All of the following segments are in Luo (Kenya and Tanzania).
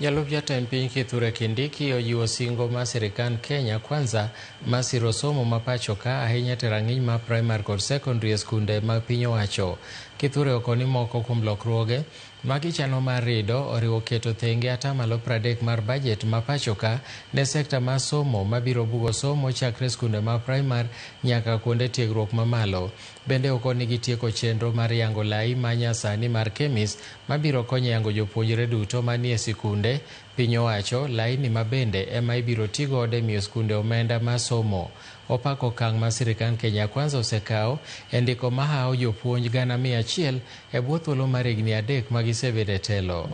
Jalup jatend piny Kithure Kindiki ojiwo singo mar sirkand Kenya Kwanza mar siro somo ma pacho ka ahinya e rang'iny mar primary kod secondary e skunde mag piny owacho. Kithure okoni moko kuom lokruoge ma gichano mar rido oriwo keto thenge atamalo 30 mar bajet ma pacho ka ne sekta mar somo mabiro bugo somo chakre skunde ma primary nyaka kuonde tiegruok mamalo. Bende okoni gitieko chenro mar yango lai ma nyasani mar KEMIS mabiro konyo yango jopuonjre duto manie sikunde piny owacho laini ma bende ema ibiro tigodo e miyo skunde omenda mar somo. Opako okang' ma sirkand Kenya Kwanza osekawo e ndiko mahawo jopuonj 100,000 e bwo thuolo mar higni 3 ma gisebedo e telo.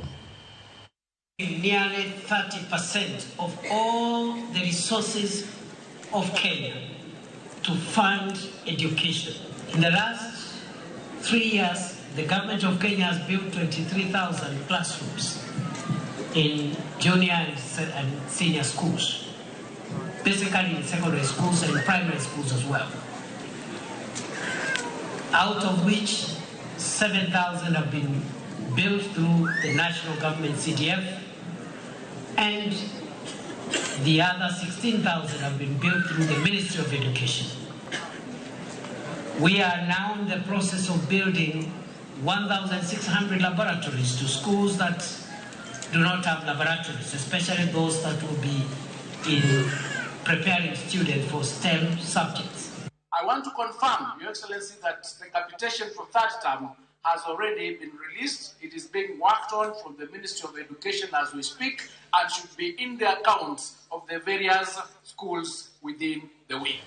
Nearly 30% of all the resources of Kenya to fund education. In the last 3 years, the government of Kenya has built 23,000 classrooms in junior and senior schools, basically in secondary schools and primary schools as well. Out of which 7,000 have been built through the national government CDF, and the other 16,000 have been built through the Ministry of Education. We are now in the process of building 1,600 laboratories to schools that do not have laboratories, especially those that will be in preparing students for STEM subjects. I want to confirm, Your Excellency, that the capitation for third term has already been released. It is being worked on from the Ministry of Education as we speak and should be in the accounts of the various schools within the week.